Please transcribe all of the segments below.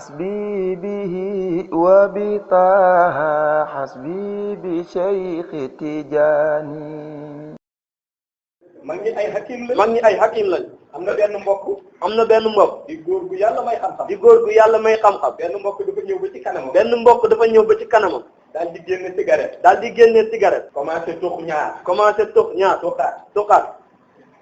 حسبي به وبطه حسبي بشيخ تجاني. mag ñi ay hakim lañ. mag ñi ay hakim lañ. am na benn mbokk. di góor gu yàlla may xam-xam. di góor gu yàlla may xam-xam. benn mbokk dafa ñëw ba ci kanamam. dafa ñëw ba ci kanamam. daal di génne cigarette. commencé tux ñaar. tuxaat.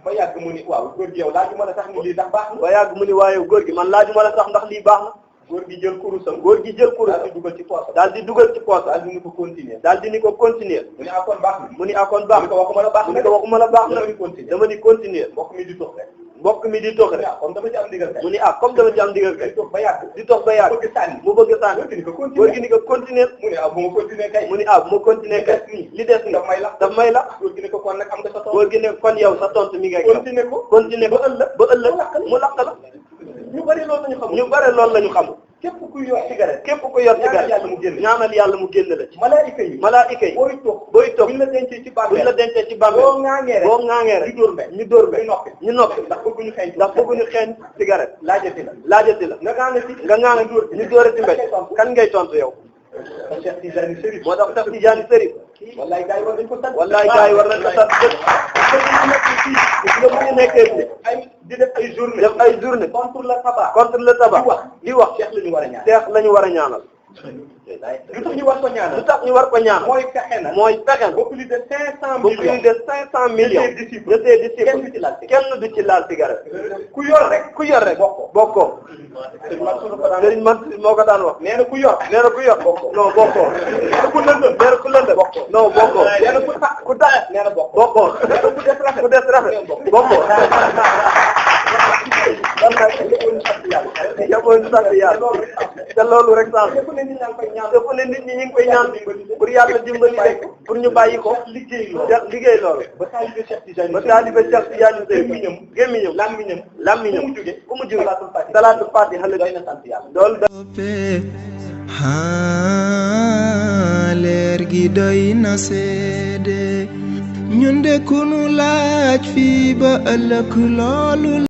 ba yàgg mu ni waaw góor gi yow laajuma la sax ni lii ndax baax na. ba yàgg mu ni waaye góor gi man laajuma la sax ndax lii baax na. góor gi jël kurusam. daal di dugal ci poosam. daal di dugal ci poosam. daal di ni ko continuer. mu ni akoon baax na. mu ni ko waxuma la baax na. dama ni continuer. mbokk mi di tux rek. comme dama ci am ndigal kay. mu ni kay. di tox ba yàgg. mu bëgg sànni. góor gi ni ko continuer. mu ni bu ma continuer kay. li des ni daf may la. góor gi ne ko kon nag am nga sa tontu. góor gi ne kon yow sa tontu mi ngay continuer ko ba ëllëg mu lakk la. ñu bari loolu lañu xamul. képp ku yor cigarette. ñaanal yàlla mu génn la ci. malaayika yi. booy toog buñ la dencee ci bàmmeel. boo ŋaangee rek ñu dóor be ñu noppi. ndax bëgguñu xeeñ cigarette. laajati la. nga ŋaanga ñu dóorati mbéj. kan ngay tontu yow. Cheikh Tidiane Chérif. moo tax Cheikh Tidiane Chérif. wallaay gars yi war nañ ko sant. nga mu nekkee fii. di def ay journée. contre le tabac. di wax. Cheikh la ñu war a ñaanal. lu tax ñu war ko ñaanal. mooy fexe na. ba plus de 500 millions. de ses disciples. kenn du ci laal cigarette. ku yor rek. bokkoo. Serigne Mansour moo ko daan wax. nee na ku yor. non bokkoo. ku lëndëm. non bokkoo. nee na ku tax. nee na bokkoo. nee na ku des rafet. bokkoo. jamono sant yàlla te loolu rek sax fu ne nit ñi ñu ngi koy ñaan pour yàlla dimbali rek pour ñu bàyyi ko liggéey loolu ba taalibe Cheikh Tidiane gémmiñam làmmiñam fu mu jóge salaatul fatiha doy na sant yàlla loolu leer gi doy na seede ñun de ku nu laaj fii ba ëllëg loolu